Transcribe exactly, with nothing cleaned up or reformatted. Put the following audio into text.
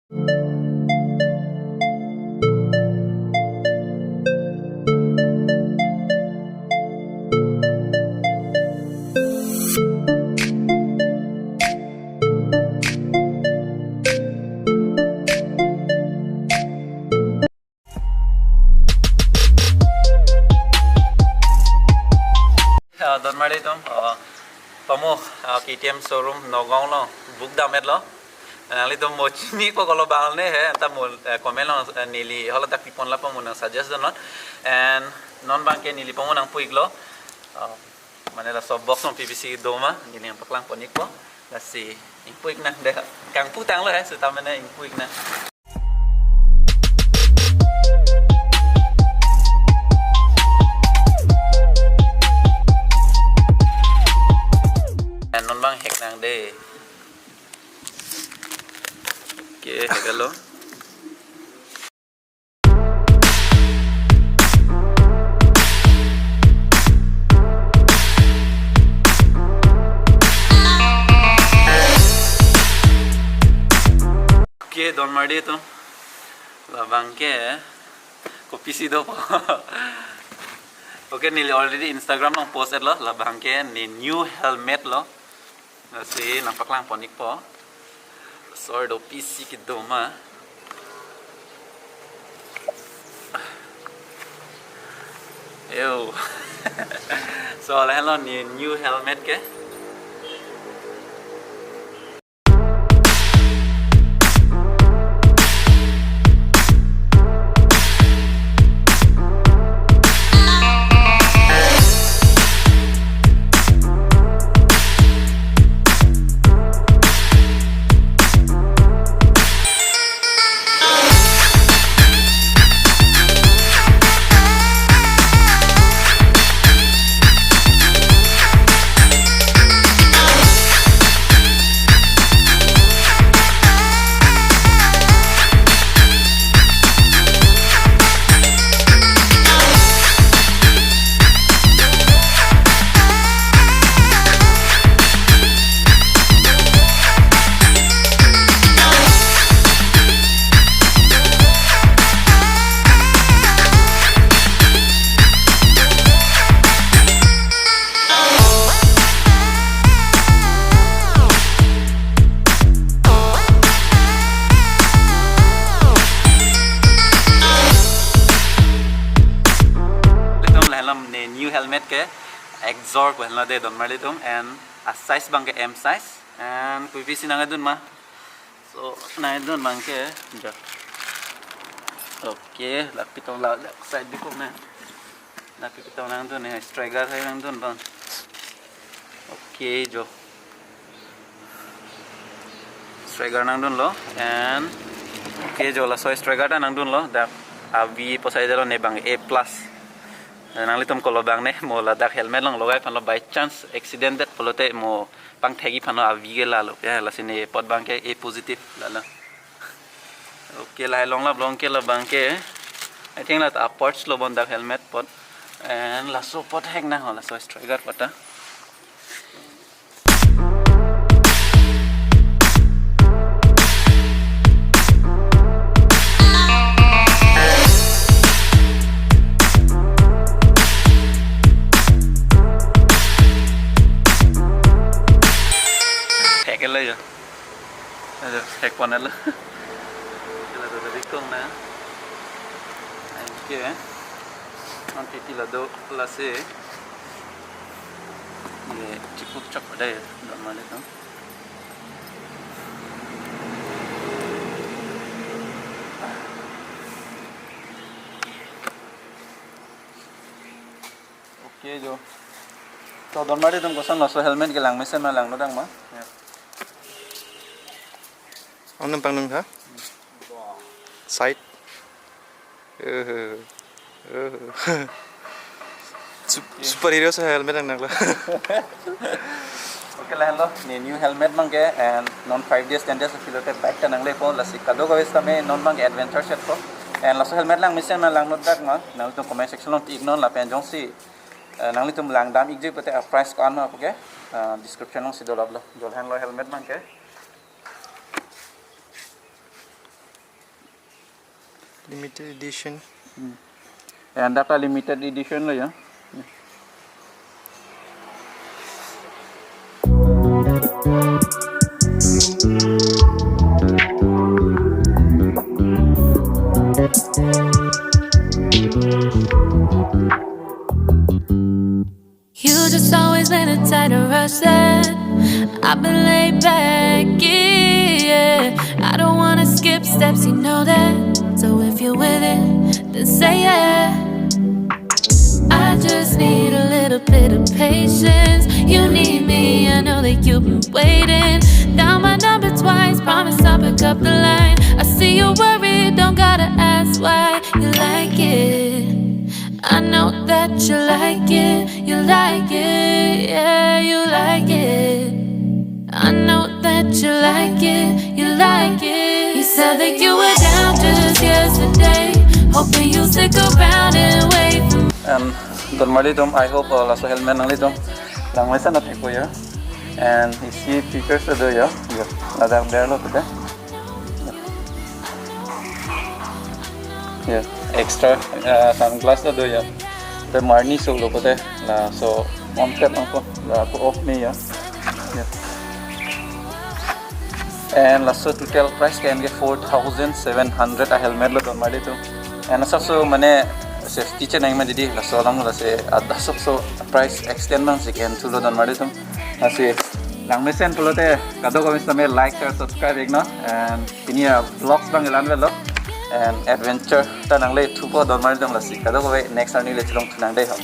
Ah, don mari atum, ah, pamo, ah, K T M showroom Nagaon along book dam-etlo. Nanglitum mo chini ko kolo bang ne he, anta mo, eh, comment along, eh, neli hala dak pipon lapu mo nang suggest donon. And non abangke neli pamo nangpu-iklo. Ah, mane laso box along P V C doma, neli nangpaklang pon-ikpo. Lasi ingpu-ik nang dei. Kangpu tanglo he, seta mane ingpu-ik nang. And non abang hack nang dei. Okay, hack-etlo. Okay, don mari atum. Labangke kopisi dopo. Okay, neli already Instagram along post-etlo. Labangke ne new helmet lo. Lasi nangpaklang pon-ikpo. Sor do pisi kedoma. Yo. So, lahenlo ne new helmet ke. Lahenlo ne new helmet ke, Exor pu henlo dei don mari atum, and a size abangke M size, and kopisi nang-edun ma. So, nang-edun abangke, jo. Okay, lapu tong la, la side bikok na. Lapu tong nangdun ne, striker hai nangdun abang. Okay, jo. Striker nangdunlo, and okay, jo laso striker ta nangdunlo, dak avi posai jalo ne abang A plus. Nanglitum kolo bang ne, mo ladak helmet along logai aphanlo by chance accident det pulote mo pangthek-ik aphanlo avi ke lalo. Ya, lasi ne apot abangke A positive lalo. Okay, lahai long lap long ke labangke. I think la approach lo bon dak helmet apot. And laso apot hack nang ho, laso striker apot ta. Hack lo jo. Ajo, hack pon lo. Kila do bikong na. Anke. Anke kila do lasi. Ye, chipuk chok dei, don mari atum. Okay, jo. To don mari atum, koson laso helmet ke langmesen ma, langno dang ma? Ya. Ong nang pangdun tha? Side. Eh, eh. Sup-, superhero aso helmet nang nanglo. Okay, lahenlo ne new helmet abangke, and non five days, ten days pulote bike ta nanglepo, lasi kadokave setame non abangke adventure set po. And laso helmet langmesen ma, langno dak ma, nangtum comment section along pi-iknon, lapen jongsi, eh, nanglitum langdam-ikji pulote a price ko-an ma puke, eh, description alongsi dolaplo. Jo lahenlo helmet abangke. Limited edition. Hmm. And that a limited edition lo ya. You just always been a tighter rush that I've been laid back, yeah. I don't wanna skip steps, you know that. So if you're with it, then say yeah. I just need a little bit of patience. You need me, I know that you've been waiting. Down my number twice, promise I'll pick up the line. I see you worried, don't gotta ask why. You like it, I know that you like it. You like it, yeah, you like it. I know that you like it, you like it. You said that you were down just yesterday. Hoping you stick around and wait for me. And don marlitum, I hope, uh, laso helmet nanglitum langmesen athekpo ya. And isi features do ya. Ya, ladak der lo pute. Ya, extra, uh, sunglass do ya. Te marni so lo pute. Laso on tap angko, lapu off me ya. Ya. And laso total price ke-en ke four thousand seven hundred a helmet lo don marlitum. And laso so mane safety cheneng ma didi, laso alam lasi adasok so price extend nangsi ke-en thulo don marlitum. Lasi langmesen pulote kadokave sitame like, share, subscribe iknon. And pini a vlogs abang la-an avelo. And adventure ta nangle thupo don marlitum lasi. Kadokave next arni le chelong thu nang dei ho.